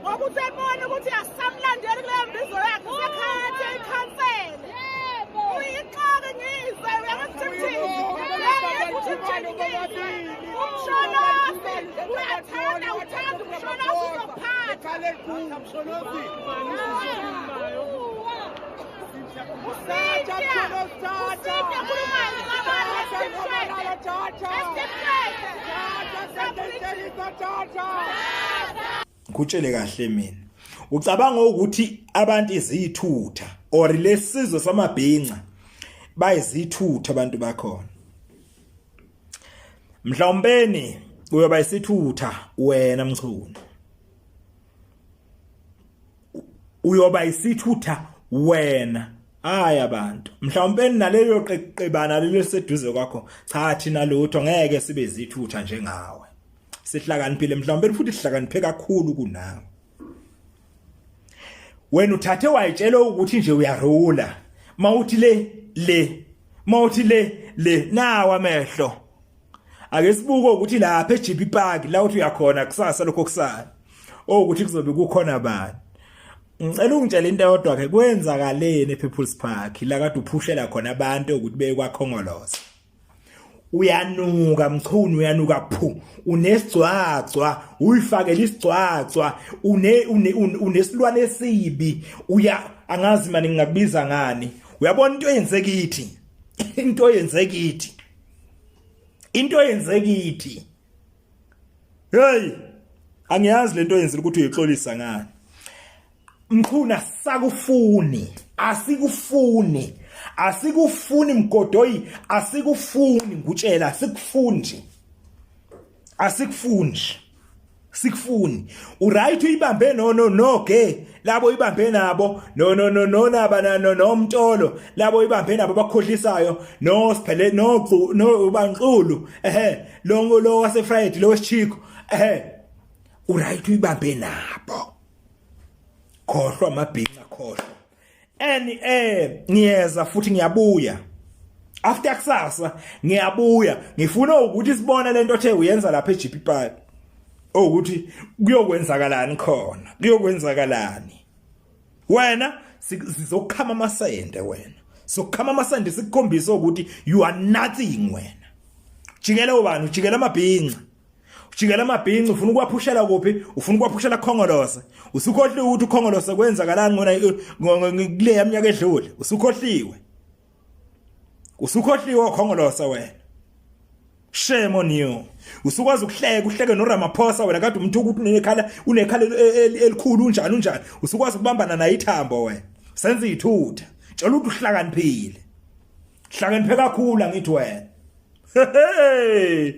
Ngoba usebona ukuthi asisamlandeli kuleyo mbizo yakhe, usekhathi ikhansele. Uyixoki ngizwe, uyakwazi uMsholozi uyathanda, uthanda uMsholozi, uzokuphatha. Ngikutshele kahle mina. Ucabanga ukuthi abantu izithutha or lesizwe samabhinca bayizithutha abantu bakhona. Mhlawumbeni uyoba isithutha wena Mchunu. Uyoba isithutha wena. Hayi abantu, mhlawumbe naleyo qeqebana lelo seduze kwakho, cha thina lutho ngeke sibe izithutha njengawe. Sihlakaniphile mhlawumbe futhi sihlakaniphe kakhulu kunawe. Wena uthathe wayitshela ukuthi nje uyarula. Mawuthi le le, mawuthi le le, nawa amehlo. Ake sibuke ukuthi lapha eGP Park la uthi uyakhona kusasa lokho kusana. Ukuthi kuzobe kukhona bani. Ngicela ungitshele into eyodwa ke, kwenzakaleni ePeople's Park la kade uphushela khona abantu ukuthi beye kwaKhongolose. Uyanuka Mchunu, uyanuka phu, unesigcwagcwa, uyifakela isigcwagcwa, une unesilwane esibi, uya angazi mani ngingakubiza ngani. Uyabona into eyenzekithi, into eyenzekithi, into eyenzekithi. Hey, angiyazi lento oyenzile ukuthi uyixolisa ngani. Mchunu, sakufuni, asikufuni, asikufuni mgodoyi, asikufuni, ngikutshela asikufuni nje, asikufuni nje, sikufuni. Uright, uyibambe no no no ge labo uyibambe nabo, no no no no naba no no mtolo labo uyibambe nabo bakhohlisayo, no siphele no no banxulu, ehe, lo lo wase Friday lo wesichiko, ehe, uright, uyibambe nabo. Khohlwa amabhinca, khohlwa. And ngiyeza futhi ngiyabuya after kusasa, ngiyabuya, ngifuna ukuthi sibone lento othe uyenza lapha eGP Park, ukuthi kuyokwenzakalani khona, kuyokwenzakalani. Wena sizokhama amasende, wena sizokhama amasende, sikukhombisa ukuthi you are nothing. Wena jikele ubani? Ujikele amabhinca, ujikela amabhinci, ufuna ukuwaphushela kuphi? Ufuna ukuwaphushela Khongolose. Usukhohliwe ukuthi uKhongolose kwenzakalani ngona kule yaminyaka edlule. Usukhohliwe, usukhohliwe oKhongolose wena. Shame on you. Usukwazi ukuhleka, uhleke noRamaphosa wena kade umuntu ukuthi unekhala, unekhala elikhulu, unjani unjani, usukwazi ukubambana naye ithambo wena, senza ithutha, tshela ukuthi uhlakaniphile, hlakaniphe kakhulu angithi wena. Hey!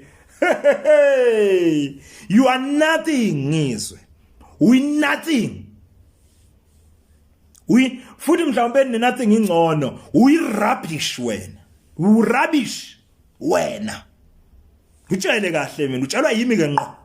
Hey! You are nothing ngizwe. We nothing. We futhi mhlawumbe ne nothing ingcono. Uyi rubbish wena. U rubbish wena. Ngitshele kahle mina, utshelwa yimi ke ngqo.